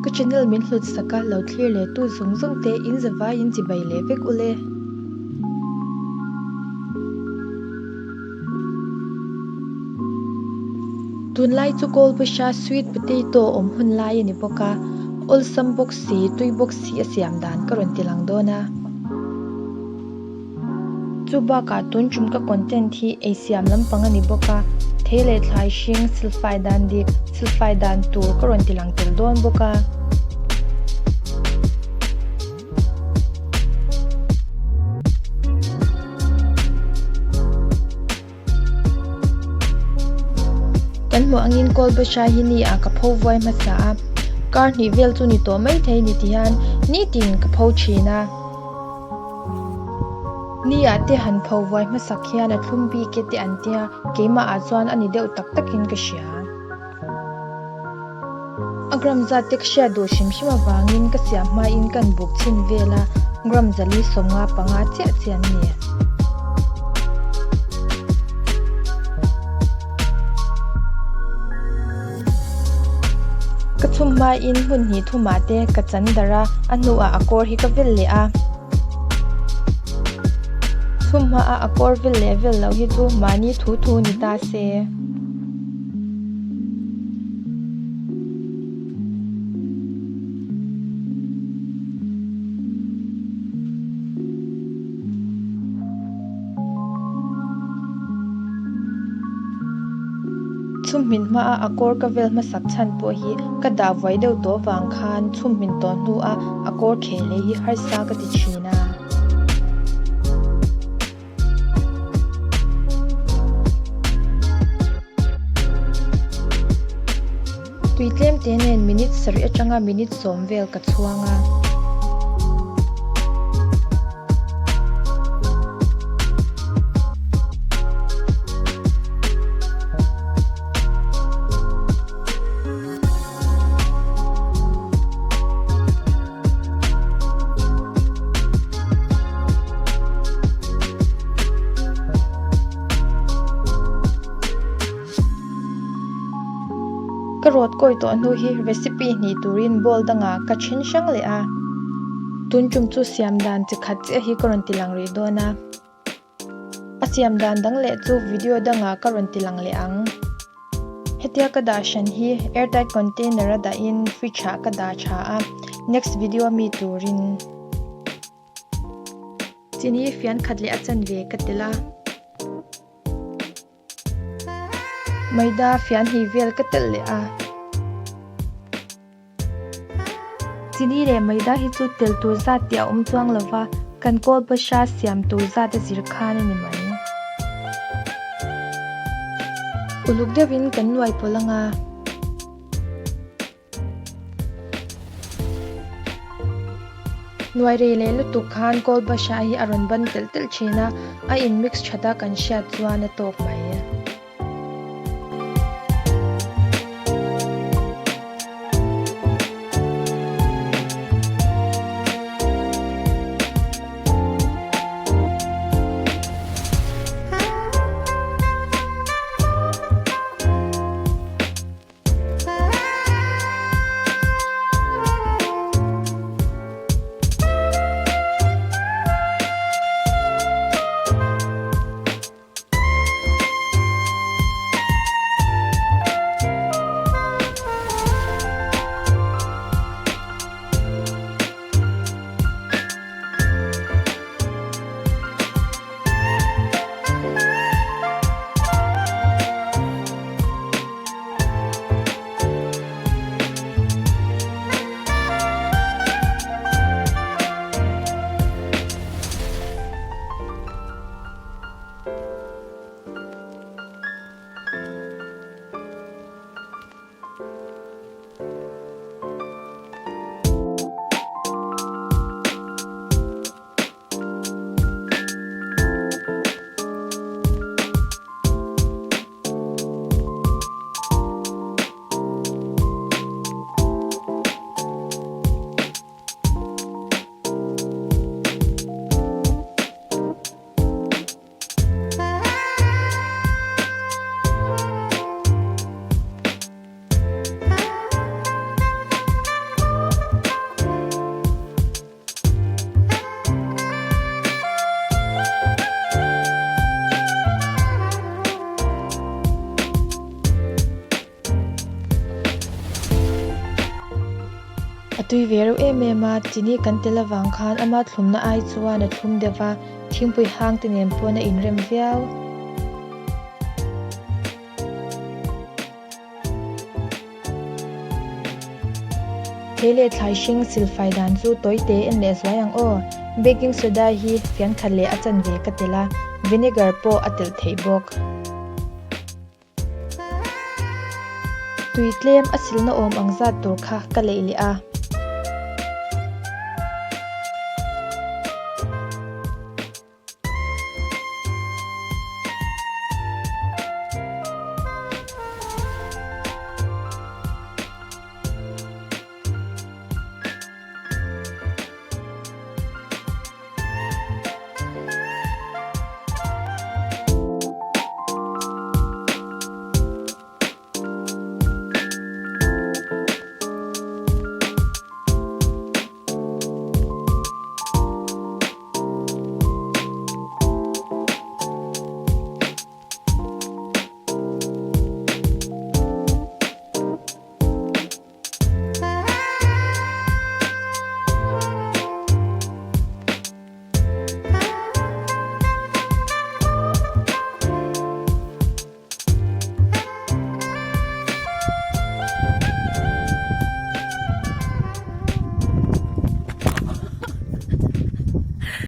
Ka channel min hlut sak a, lo thlir leh tu zawng zawng te in zavai in chibai leh vek ule. Tunlai chu Kawlbusha sweet potato awm hun lai a ni bawk a, awlsam bawk si, tui bawk si a siam dan ka rawn ti lang dawn a. Chu bakah tun tum ka content hi ei siam lampang a ni bawk a, thei leh thlai hring silfai dan dik, silfai dan tur ka rawn ti lang tel dawn bawk a. Kan hmuh angin Kawlbasha hi ni ah ka pho vuai hmasa a, kar hnih vel chu ni tawh mai thei ni ti hian nitin ka pho thin a. Ni ah te han pho vuai hmasak hian a thlum bik e te an tia, keimah ah chuan a ni deuh tak takin ka hria. A gram zat te ka hriat duh hrim hrim avangin ka siam hmain kan buk chhin vel a, gram 495 chiah chiah an ni. Ka chhum hmain hmun hnih thumah te ka chan darh a, a hnuah a kawr hi ka vel leh a. Chhum hmaa a kawr vel leh vel loh hi chu mahni thu thu ni ta se. Chhumhmin hmaa a kawr ka vel hmasak chhan pawh hi ka dah vuai deuh tawh vang khan chhumhmin tawh hnua a kawr kheh leh hi harsa ka ti thin a. Tui tlem te nen minute sarih atanga minute 10 vel ka chhuang a. Ka rawt kawi tawh hnu hi recipe hnih turin bowl dangah ka then hrang leh a. Tun tum chu siam dan chi khat chiah hi ka rawn ti lang rih dawn a. A siam dan dang leh chu video dangah ka rawn ti lang leh ang. Hetia ka dah hran hi airtight container a dahin fridge ah ka dah tha a, next video ami turin. Chini fian khat leh a chanve ka tel a. Maida fian hnih vel ka telh leh a. Chini leh maida hi chu tel tur zat tih a awm chuang lo va, kan kawl basha siam tur zat a zir khan a ni mai. Uluk deuhin kan nuai pawlh ang a. Nuai rei leh lutuk khan kawl basha hi a rawn ban telh telh thin a, a in mix that a kan hriat chuan a tawk mai. A tui ve reuh em em a, chini kan tel avang khan ama thlumna ai chuan a thlum deuh va, thingpui hang te nen pawn a inrem viau. Thei leh thlai hring silfai dan chu tawi te en leh zuai ang aw. Baking soda hi fian khat leh a chanve ka telh a, vinegar pawh a telh theih bawk. Tui tlem a silna awm ang zat tur kha ka leih leh a.